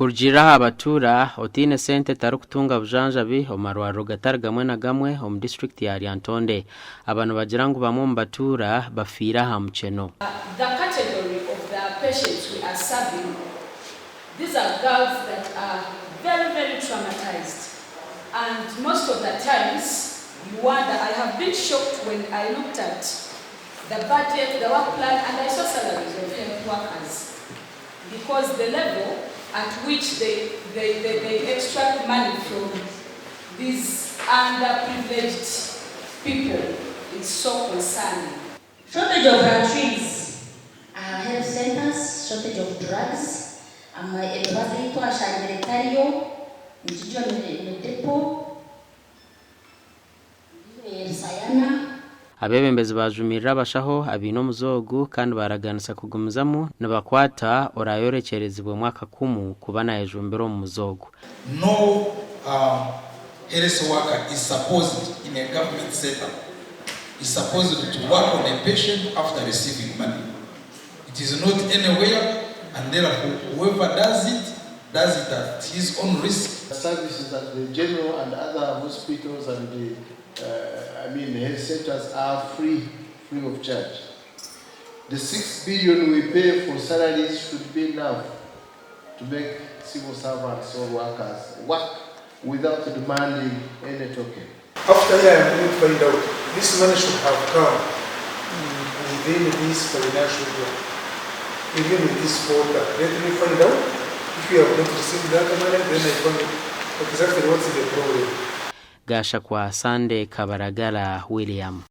Kurugiirira aha batuura, otaine sente tarikutunga bujanjabi omu marwariro gatari gamwe na gamwe omu disiturikiti ya Lyantonde. Aba nibagira ngu bamwe omu batuura bafiire aha mukyeno. The category of the patients we are serving, these are girls that are very very traumatized and most of the times you wonder, I have been shocked when I looked at the budget, the work plan and I saw salaries of health workers because the level at which they, they, they, they extract money from these underprivileged people is so concerning. Shortage of latrines aha health centres, shortage of drugs, emibazi ei twashangire etariyo, endiijo ni depo, endiijo y'ebisayana. Abeebembezi baajumirira abashaho abaine omuze ogu kandi baaraganisa kugumizamu nibakwata oraayorekyerezibwemu akakumu kuba naayejumbira omu muze ogu. No health worker is supposed in a government setup is supposed to work on a patient after receiving money. It is not anywhere and therefore whoever does it, does it at his own risk. Services at the general and other hospitals and the I mean health centers are free, free of charge. The 6 billion we pay for salaries should be enough to make civil servants or workers work without demanding any token. After here, I am going to find out this money should have come within this financial year, even with this quarter. Let me find out if you have not received that money, then I find out exactly what is the problem. Gashakwa Sunday Kabaragara William.